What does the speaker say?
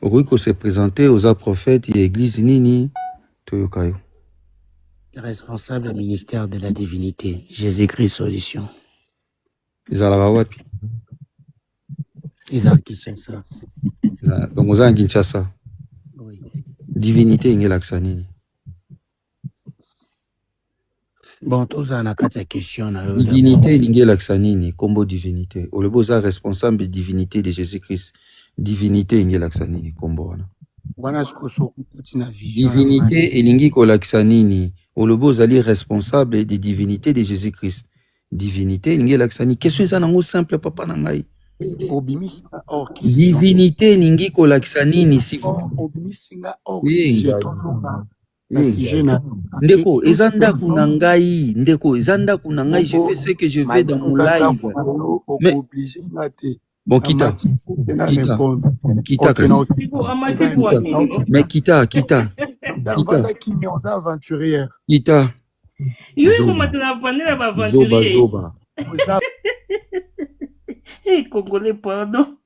Okoki ko se présenter, oza prophète ya église nini? Toyoka yo. Responsable ministère de la divinité, Jésus-Christ solution. Ezalaka wapi? Eza Kinshasa. Donc oza na Kinshasa. Oui. Divinité elingi elakisa nini? Bon, tozala na kati ya question na yo. Divinité elingi elakisa nini? Kombo divinité. Olobi oza responsable divinité de Jésus-Christ. Divinité elingi elakisa nini kombo wana? Wana sikoyo soki okoti na vision. Divinité elingi kolakisa nini? Olobi ozali responsable de divinité de Jésus-Christ. Divinité elingi elakisa nini? Question eza nango simple papa na ngai. Obimisi nga hors question. Divinité elingi kolakisa nini? Si obimisi nga hors sujet, tozonga na sujet na ndeko, eza ndako na ngai, ndeko, eza ndako na ngai, je fais ce que je veux dans mon live. Mais obligé nga te. Bon, kita. Kita. Kita. Mais kita, kita. Kita. Kimia, oza aventurière. Kita. Yo ekomata na panel ya Zoba baaventurier. Zoba. Hey, Congolais, pardon.